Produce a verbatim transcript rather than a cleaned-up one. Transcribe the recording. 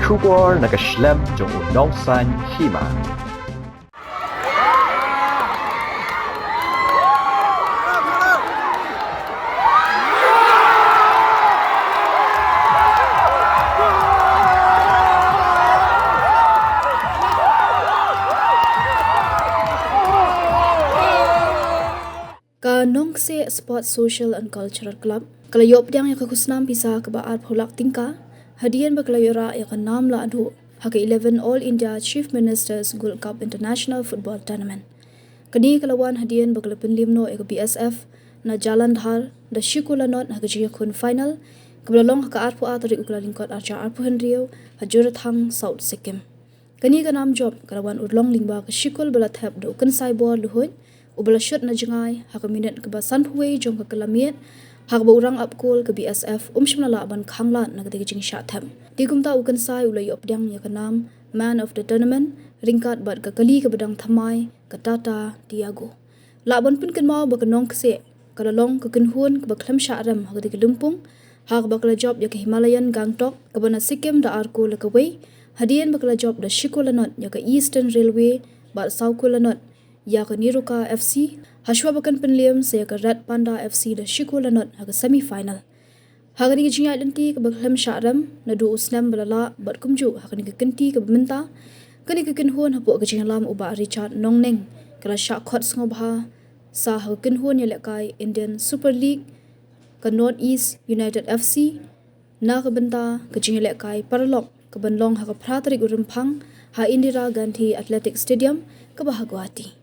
Khubor na ka shlem jong u Nongsaiñ Hima. Ka Nongkseh Sports Social and Cultural Club ka la ïoh pdiang ïa ka khusnam pisa kaba arphew lak tyngka hadien ba ka la ïoh rah ïa ka nam lahduh ha ka eleven All India Chief Minister's Gold Cup International Football Tournament. Kane ka la wan hadien ba ka la pynliem noh ïa ka B S F na Jalandhar da shi kol la nod ha ka jingïakhun final kaba la long ha ka arphew ar tarik u Kyllalyngkot arhajar arphew hynriew ha Jorathang, South Sikkim. Kane ka nam jop ka la wan urlong lyngba ka shi kol ba la thep da u Kynsai Bor Luhuid uba la shut na jngai ha ka minit kaba sanphew wei jong ka kylla miet, ha kaba u rangap kol ka B S F um shym la lah ban khanglad na katei ka jingshah thep. Te kumta u Kynsai u la ïoh pdiang ïa ka nam Man of the Tournament ryngkat bad ka kali kaba dang thymmai ka Tata Tiago. Lah ban pynkynmaw ba ka Nongkseh ka la long ka kynhun kaba khlem shah rem ha katei ka lympung, ha kaba ka la jop ïa ka Himalayan Gangtok kaba na Sikkim da ar kol la kawei, hadien ba ka la jop da shi kol la nod ïa ka Eastern Railway bad saw kol la nod ïa ka Niroka F C, hashwa ba kan pynliem sa ïa ka Red Panda F C da shi kol la nod ha ka semi final. Ha kane ka jingïaid lynti kaba khlem shah rem naduh u snem ba la lah bad kumjuh ha kane ka kynti kaba mynta, kane ka kynhun hapoh ka jingïalam u Bah Richard Nongneng ka la shah khot sngewbha sa ha ka kynhun ïalehkai Indian Super League, ka North East United F C, na ka bynta ka jingïalehkai paralok kaban long ha ka phra tarik u Rymphang ha Indira Gandhi Athletic Stadium kaba ha Guwahati.